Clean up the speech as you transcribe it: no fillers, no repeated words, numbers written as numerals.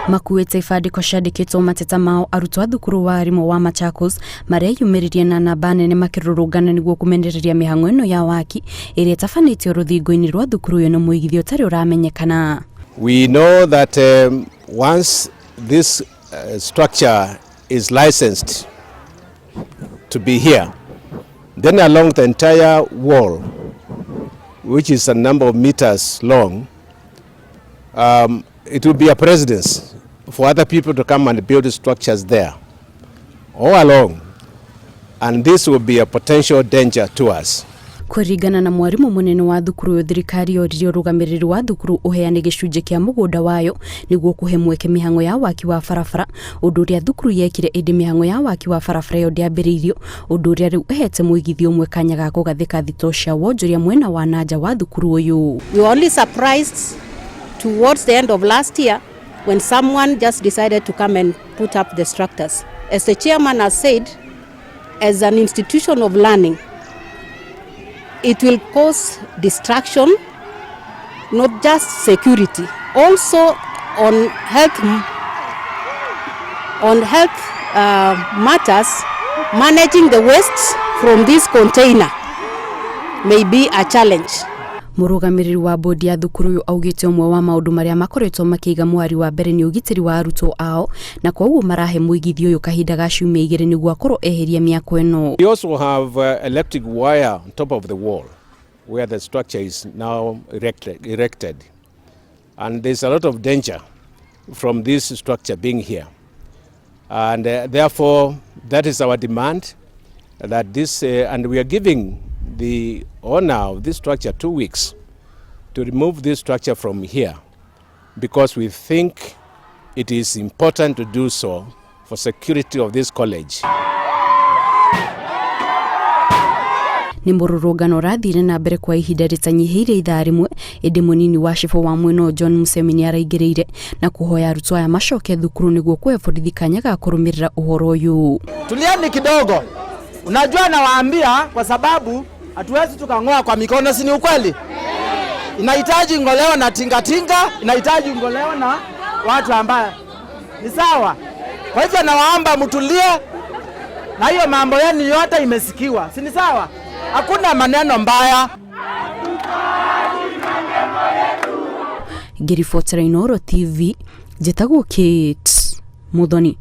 Makuĩte ibandĩko ciandĩkĩtwo mateta mao arutwo a thukuru wa arimũ wa Machakos mareyumĩririe na namba nene makĩrũrũngana nĩguo kũmenereria mĩhang'o ĩno ya waki ĩrĩa ĩtabanĩtio rũthingo-inĩ rwa thukuru ĩyo nĩ mũigithia ũtarĩ ũramenyekana. We know that once this structure is licensed to be here, then along the entire wall, which is a number of meters long, it will be a precedence for other people to come and build structures there all along, and this will be a potential danger to us. Kũringana na mwarimũ mũnene wa thukuru ũyũ, thirikari yoririe ũrũgamĩrĩri wa thukuru ũheane gĩcunjĩ kĩa mũgũnda wayo nĩguo kũhe mweke mĩhang'o ya waki wa barabara, ũndũ ũrĩa thukuru yekire ĩndĩ mĩhang'o ya waki wa barabara ĩyo ndĩambĩrĩirio, ũndũ ũrĩa rĩu ĩhete mũigithia ũmwe kanya ga kũgathĩka thitoo cia wonjoria mwena wa nanja wa thukuru ũyũ. We were only surprised towards the end of last year when someone just decided to come and put up the structures. As the chairman has said, as an institution of learning, it will cause distraction, not just security, also on health matters, managing the waste from this container may be a challenge. Mũrũgamĩrĩri wa bodi ya thukuru ũyũ augĩte ũmwe wa maũndũ marĩa makoretwo makĩiga mwari wa mbere nĩ ũgitĩri wa arutwo ao, na koguo marahe mũigithia ũyũ kahinda ga ciumia igĩrĩ nĩguo akorwo eheria mĩako ĩno. We also have electric wire on top of the wall where the structure is now erected, and there's a lot of danger from this structure being here, and therefore that is our demand, that this and we are giving the owner of this structure 2 weeks to remove this structure from here, because we think it is important to do so for security of this college. Nĩ mũrũrũngano ũrathire na mbere kwa ihinda rĩtanyihĩire ithaa rĩmwe, ĩndĩ mũnini wa cibũ wa mwena John Musemi nĩaraingĩrĩire na kũhoya arutwo aya macoke thukuru nĩguo kũhe borithi kanya ga kũrũmĩrĩra ũhoro ũyũ. Tulieni kidogo, unajua nawaambia kwa sababu hatuwezi tukang'oa kwa mikono, si ni ukweli? Inahitaji ngoleo na tingatinga, inahitaji ngoleo na watu ambaye ni sawa. Kwa hivyo nawaomba mtulie, na hiyo mambo yenu yote imesikiwa, si ni sawa? Hakuna maneno mbaya. Ngĩribotera Inooro TV, njĩtagwo Kate Muthoni.